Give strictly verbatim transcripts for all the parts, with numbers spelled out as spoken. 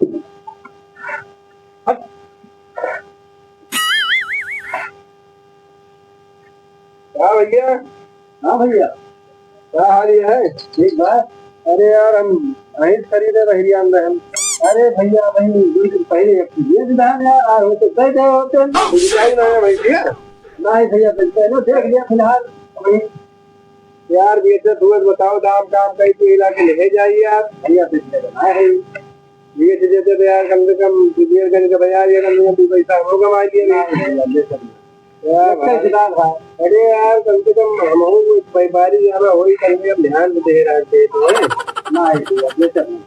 हट। का भैया? हाँ भैया। का हाल है? ठीक बा। अरे यार, हम भैंस खरीदे बहिरियान रहे हम। अरे भैया, भाई, दो दिन पहले एक बेच दान यार, आ होते दे दे होते। बिकाई ना है भैया। नहीं भैया, बिकते ना, देख लिया फिलहाल। यार, बेचत हुए तो बताओ, दाम काम कहीं तो हिला के ले जाइए यार। भैया, बिकते तो ना है। बेच देते तो यार, कम से कम डेढ़ गज का बाजार, ये कम से कम दो पैसा हम लोग कमा लिए। नहीं भैया, बेचत नहीं। क्या बात है। अरे यार, कम से कम हम लोग व्यापारी यहाँ वही कम से कम ध्यान से दे रहे थे तो है। नहीं भैया, बेचत नहीं।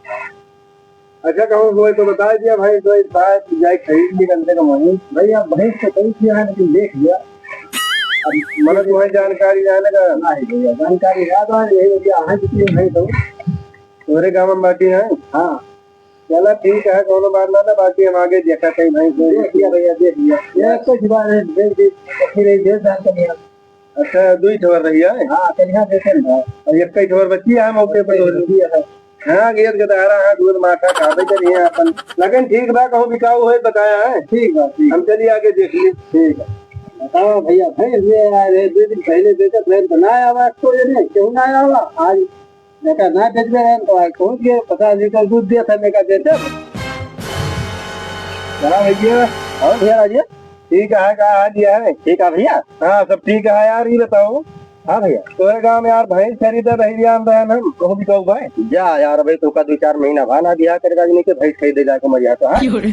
अच्छा, कहूँ होए तो बता दिया भाई, तो एक बात जाए खरीद ली कम से कम वहीं। भाई, आप भैंस तो खरीद लिया है, लेकिन देख लिया। अब मतलब तुम्हें जानकारी जाने का? नहीं भैया, जानकारी याद आ रही है, भैया, हाँ, कितनी भाई तो। तुम्हारे गाँव में बाटी है? हाँ। चला ठीक है, कोनो बात ना, ना, बाकी हम आगे देखा कहीं भाई, कोई देख लिया भैया, देख लिया। ये कुछ बात है, देख, देख, फिर ये देख, दान कर लिया। अच्छा, दुई ठवर रही है? हाँ, कनिहा देखे ना। और एक कई ठवर बच्ची है मौके पर एक तो। बच्ची है। हाँ, गेर गदारा है, दूध माठा खाबे करी है अपन। लेकिन ठीक बा, कहूँ बिकाऊ होए बताया है। ठीक बा, ठीक। हम चलिए आगे देख लिए। ठीक है। बताओ भैया, भैंस ले आए रहे, दो दिन पहले बेचा, भैंस तो ना आवा, तो ये नहीं, क्यों ना आवा? आज देखा ना बेचबे रहे तो आज पहुँच गए, पचास लीटर दूध दिया था, मैं कहा बेचे। हाँ भैया। और भैया राजेश? ठीक है, का हाल है? ठीक है भैया। हाँ, सब ठीक है यार, ये बताओ। हाँ भैया। तोरे गाँव में यार भैंस खरीदे बहिरियान रहे हम, कहूँ बिकाऊ भाई? जा यार, अबे तो का दो चार महीना भा ना बियाह करे राजनी के भैंस खरीदे जाके मरिया तो, हाँ? क्यों रे?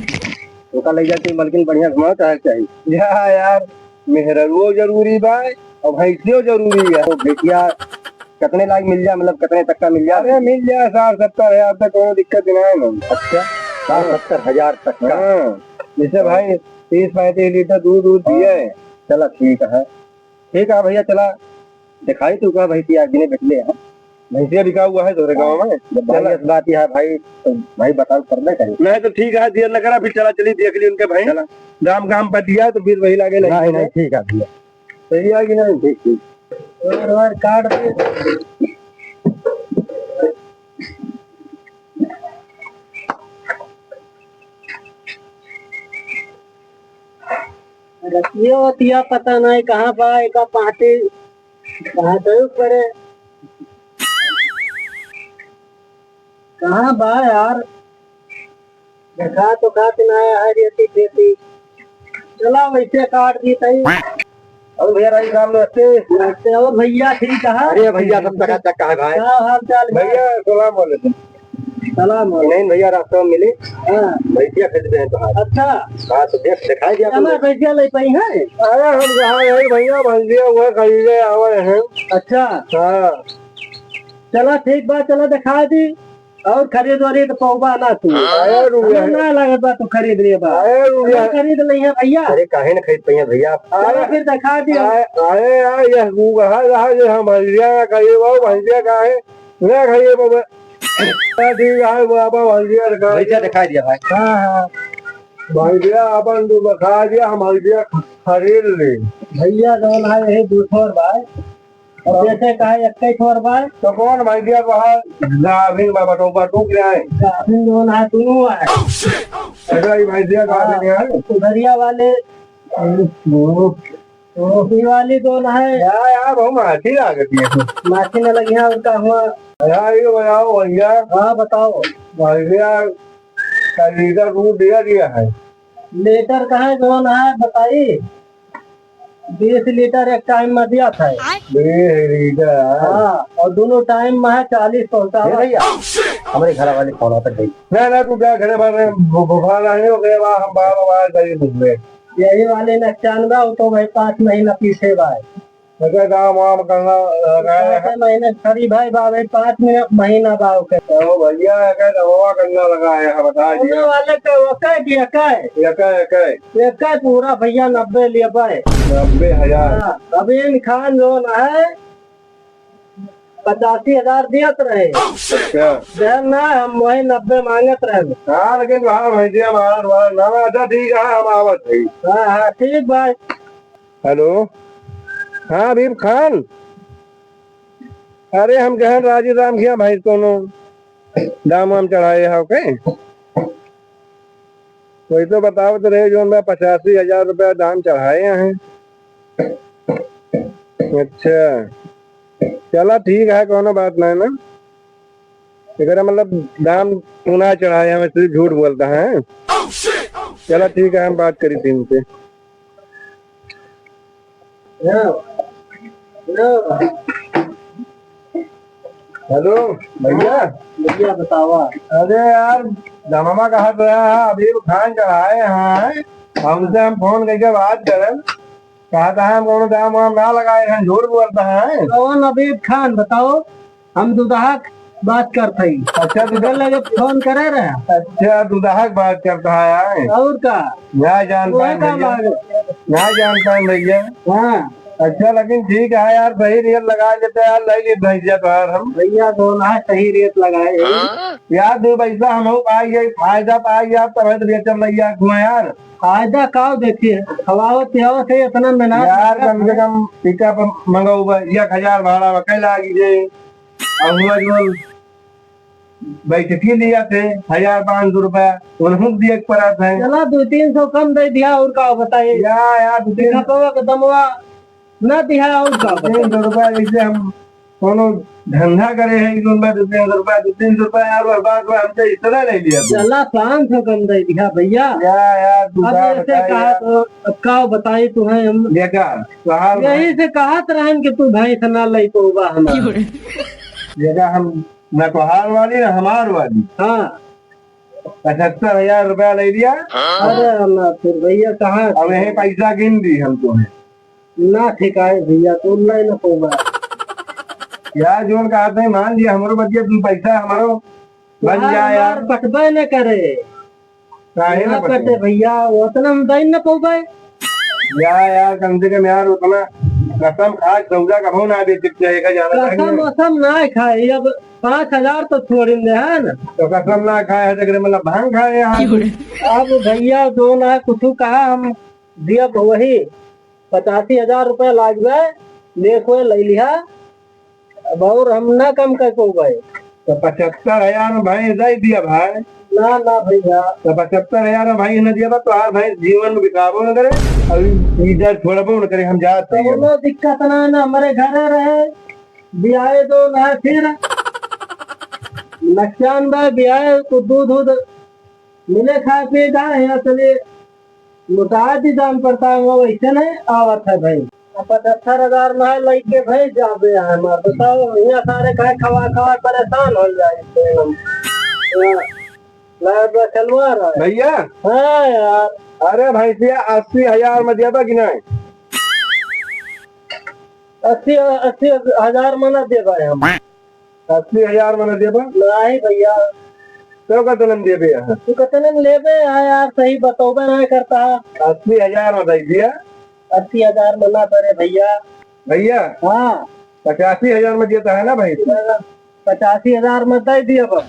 तो का ले जाके मलकिन बढ़िया घुमाओ चाहे चाहिए। जा यार, मेहररुओ जरूरी बा और भैंसियो जरूरी है। तो बेटिया कितने लाख मिल जाए, मतलब कितने तक का मिल जाए? अरे मिल जाए साठ सत्तर हजार तक, कोनो दिक्कत ना है ना। अच्छा, साठ सत्तर हजार तक का? हाँ, जैसे भाई तीस पैंतीस लीटर दूध दूध दिए। चला ठीक है, ठीक है भैया, चला दिखाई तू का भैंसिया, गिने बिकले हैं। भैंसिया बिका हुआ है तोरे गाँव में। जब भाई चला। इस बात ही है भाई, तो भाई बताओ करबे करी। नहीं तो ठीक है, देर न करा, फिर चला चली देख ली उनके भाई। चला। दाम काम पर दिया तो फिर वही लागे नहीं, नहीं, ठीक है भैया। सही है कि नहीं? ठीक, ठीक। और, और काट दे। रतिया वतिया पता नहीं कहाँ बा, एका पहाटे कहाँ गयो करे। कहाँ बा यार? देखा तो खात ना आया है रेती खेती। चला वैसे काट दी तई। और भैया राम राम, नमस्ते। नमस्ते। और भैया ठीक है? अरे भैया सब चकाचक है भाई। क्या हाल चाल है? भैया सलाम वालेकुम। सलाम वालेकुम। नहीं भैया रास्ता में मिली। हाँ। भैंसिया खरीद रहे हैं तो आज। अच्छा। हाँ तो देख दिखाई दिया हमारे तुमने। भैंसिया ले पाई है? अरे हम कहाँ है भैया, भैंसिया हुआ खरीदे आवे हैं। अच्छा। हाँ। चला ठीक बा, चला दिखा दी। और खरीद वरीद पौबा ना तू। अरे रुपया हमें है। ना लागत बा तू खरीद लिए बा। अरे रुपया हमें है। खरीद नहीं है भैया। अरे काहे ना खरीद पाइए भैया आप? चलो अरे, फिर दिखा दिया। अरे, अरे यार, ये वो कहा रहा, ये हम हल्दिया ना खाइए बाबू, हल्दिया का है? ना खाइए बाबा। ना ठीक है बाबा, हल्दिया का भैया है। दिखा दिया भाई। हाँ, हाँ। भैया अपन तो दिखा दिया, हम हल्दिया खरीद ले। भैया जौन है यही दो ठो और भाई। और हाँ। जैसे कहा, इक्कीस ठोर बा। तो कौन भैंसिया कहा गाभिन बा, बटोबा टूट गया है? गाभिन जौन है, दोनों है। अच्छा, ये भैंसिया गाभिन है? हाँ, उधरिया वाले, वो, वो भी वाली दोनों है। यार, यार, बहुत माछी लागत है। माछी न लगी है, उनका हुआ। यार, ये बताओ भैया। हाँ, बताओ। भैंसिया का लीटर दूध दिया, दिया है? लीटर का है, जौन है, बताई। बीस लीटर एक टाइम में दिया था। बीस लीटर? हाँ, और दोनों टाइम में है चालीस पहुँचावा। ए भैया, हमरे घर वाले फोन तक गई। ना, ना, तू जा घरे बार में बु-, बुखार आने हो गया, वहाँ हम बार, बार कहीं घूम रहे। यही वाले नकसान बा, वो तो भाई पाँच महीना पीछे बा। अच्छा, काम वाम करना लगाया है? पाँच महीने करीब है बा भाई, पाँच महीना, महीना बा ओके। तो भैया, क्या दवा करना लगाया है, बता दिया। वाले का ओके दिया का है? एका, एका। एका पूरा भैया नब्बे लिया पाए। नब्बे हजार। हाँ, अमीन खान जौन है, पचासी हजार दियत रहे। अच्छा। देन ना, हम वही नब्बे मांगत रहे। हाँ, लेकिन वहाँ भैंसिया मारत, मारत, ना, ना, अच्छा, ठीक है, हम आवत है। हाँ, हाँ, ठीक भाई। हेलो, हाँ, हबीब खान, अरे, हम कहन राजू राम खिया भाई, कोनो दाम वाम चढ़ाए हो के? वही तो बतावत रहे, जौन बा पचासी हजार रुपया दाम चढ़ाए हैं। अच्छा, चला ठीक है, कौनो बात नहीं ना। एकरा मतलब दाम तू ना चढ़ाए, हम सिर्फ झूठ बोलता है। चला ठीक है, हम बात करी थी इनसे। हेलो, हेलो। हेलो भैया। भैया बतावा। अरे यार, जमामा कहा तो है, अभी खान चढ़ाए हैं, हमसे हम फोन करके बात करन, कहा था हम कोनो दाम वाम ना लगाए हैं, झूठ बोलता है। कौन अबीब खान बताओ? हम दुदहा क बात करत हई। अच्छा, दुदहा लगे फोन करे रहे। अच्छा, दुदहा क बात करता है। और का? ना जान वही पाए का भैया। बात है। ना जान पाए भैया। हाँ। अच्छा, लेकिन ठीक है यार, सही रेट लगा लेते यार, ले लिए भैंसिया तो यार हम। भैया, दोनों सही रेट लगाए हैं। यार, दो पैसा हम पाई जाए, फायदा पाई जाए, तब तो बेचब भैया, क्यों यार? फायदा का देखिए, खवाओ पियाओ से इतना मेहनत यार, लगता कम से है। कम पिकअप मंगाऊ बा, एक हजार भाड़ा बा, कई लागी जे। अब हुआ जो बैठकी लिया थे, हजार पाँच सौ रुपया, उनहूँ दिए के पड़ा था। चला, दो तीन सौ कम दे दिया, और का बताए? या, या, दो तीन पिकअपवा के दमवा ना दिया, और का दो तीन सौ बताए? रुपया जैसे हम कोनो धंधा करे है, कि उनमें दो तीन सौ रुपया, दो तीन सौ रुपया यार, वो बात में हमसे इतना नहीं लिया तू। चला, पाँच सौ कम दे दिया भैया। या, यार, तू अब का ऐसे बताए कहा यार? तो, अब का बताई तुम्हें हम? देखा, तोहार यही से कहत रहन कि तू भैंस ना ले पउबा हमार। देखा, हम ना तोहार वाली, ना हमार वाली। हाँ। पचहत्तर हजार रुपया ले लिया। अरे ना, फिर भैया कहाँ अब यही पैसा गिन दी हम तुम्हें। ना ठिकाए भैया, तू ले ना पउबा। यार, जोन कहा थे, मान लिया, हमरो बतिया, तू पैसा हमारो बन यार, जाए यार। हमार पटबे न करे। काहे ना ना पटे? पटे भैया, उतना हम दे न पउबे। या यार, कम से कम यार, उतना कसम खा के सौदा कभो ना बेचे के चाहे, का जाना कसम चाहिए। वसम ना खाए, अब पाँच हजार तो छोड़िन दे, है ना? तो कसम ना खाए है, तो एकरे मतलब भांग खाए हैं। अब भैया, जो ना कुछ कहा, हम दिया वही पचासी हजार रुपया लागबे, ले कोई ले लिहा। अब और हम ना कम कर पउबे। तो पचहत्तर हजार में भाई दे दिया भाई। ना, ना भैया। तो पचहत्तर हजार में भाई न दिया बा, तो यार भाई जीवन में बिकाबो न करे, अभी इधर छोड़बो न करे, हम जात हई अब। कौनो दिक्कत ना, ना हमारे घरे रहे, बियाहे दो ना फिर। नकसान बा, बियाहे तो दूध, दूध मिले खाए पिए का है, चलिए। मोटा दी दाम पड़ता है, वो वैसे नहीं आवत है भाई। अब पचहत्तर हजार में है, लइके भाई जाबे है हमार। बताओ, यहाँ सारे खाए खवा खवा परेशान हो जाए हम। हाँ, लाए बा खिलवा रहा है। भैया। हाँ यार। अरे भैंसिया, अस्सी हजार में देबा कि नहीं? अस्सी, अस्सी हजार में ना देबा हम। अस्सी हजार में ना देबा? नहीं भैया। तो कतने में देबे है? तू कतने में लेबे है यार, सही बतौबे नहीं करता है। अस्सी हजार में दे दिया। अस्सी हजार में ना पड़े भैया। भैया। हाँ। पचासी हजार में देता है ना भाई? पचासी हजार में दे दिया बा।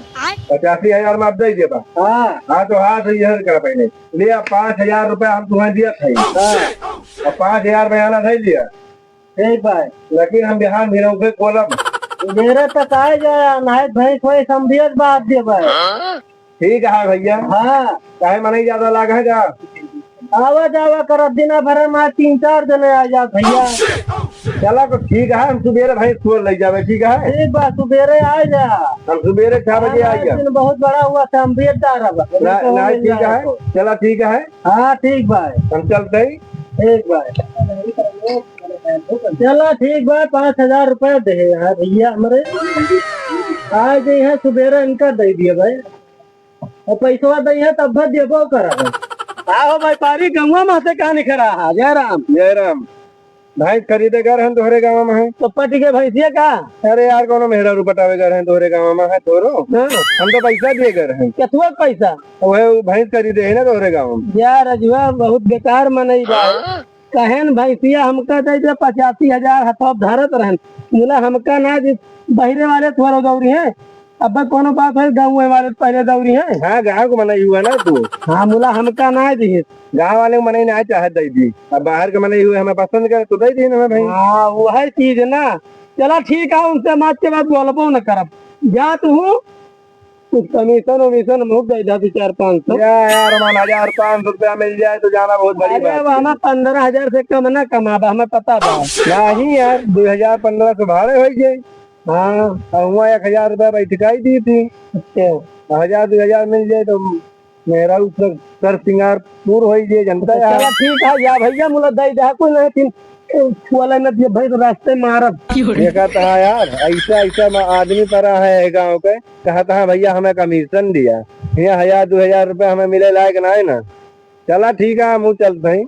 पचासी हजार में आप दे दिया बा। हाँ। हाँ, तो हाँ, सही है, कर पहले। ले, अब पाँच हजार रुपया हम तुम्हें दिया था। हाँ। अब पाँच हजार बयाना दे दिया। ठीक बा। लेकिन हम बिहान भी रहोगे कोलम। मेरे तक आ जाए, नहीं भैंस वही समझिए बात दे भाई। ठीक है भैया। हाँ। काहे मनई ज्यादा लाग है का? आवा जावा करत दिना भर में तीन चार जने आ जात भैया। चला तो ठीक है, हम सुबेरे भैंस खोल ले जावे, ठीक है? ठीक बा, सुबेरे आ जा। हम सुबेरे छह बजे आ हाँ, जा। दिन बहुत बड़ा हुआ था, हम बेच डारब। ना, तो ना, मिल ठीक जाए है। तो। चला ठीक है। हाँ, ठीक बा। हम चलते ही। ठीक बा। चला ठीक बा, पाँच हजार रुपया दे यार भैया हमरे। आ गई है सुबेरे, इनका दे दिए भाई। और पैसवा दे है तब भर देबो करब। आओ भाई, पारी गंगवा महते कहाँ निखरा है? जय राम। जय राम। भैंस खरीदे गए रहन तोहरे गाँव में है। तो पट के भैंसिया का? अरे यार, कोनो मेहरारू पटावे गए रहन तोहरे गाँव में है तोरो। हाँ। हम तो पैसा दिए गए रहन। केथुआ के पैसा? वह भैंस खरीदे है ना तोहरे गाँव में। यार रजुआ बहुत बेकार मनई बा। हाँ? कहेन भैंसिया हमका दे दे पचासी हजार, हथवा धरत रहन। मुला हमका ना दे, बहिरे वाले थोड़ा दौरी हैं। अब कोनो बात है, गाँव वाले पहले दौरी हैं। हाँ, गाँव के मनई हुआ ना तू। हाँ, मुला हमका ना दिहिस। गाँव वाले के मनई ना चाहे दे दी। अब बाहर के मनई हुए हमें पसंद करे तो दे दी ना हमें भाई। हाँ, वही चीज ना। चला ठीक है, उनसे मात के बाद बोलबो न करब। जात हूँ, कुछ कमीशन वमीशन मुख दे दा, दो चार पाँच सौ। या यार, मान हजार पाँच सौ रुपया मिल जाए तो जाना बहुत बड़ी अरे, बात अब है। हमें पन्द्रह हजार से कम ना कमाबा, हमें पता बा। नहीं यार, दो हजार पन्द्रह से भाड़े हो गए। हाँ। और वहाँ एक हजार रुपया बैठकाई दी थी। अच्छा। हजार, दो हजार मिल जाए तो मेरा उसमें सर सिंगार पूर हो गए, जनता अच्छा, यार। चला ठीक है, या भैया, मुला दे दे, कोई नहीं, तीन, ए, छुआला न दिए भाई, तो रास्ते मारब। देखा था यार, ऐसा, ऐसा मा-, आदमी परा है गाँव के, कहा था, "भैया, हमें कमीशन दिया।" यहाँ हजार, दो हजार रुपया हमें मिले लायक ना है ना। चला ठीक है, हम चलते हैं।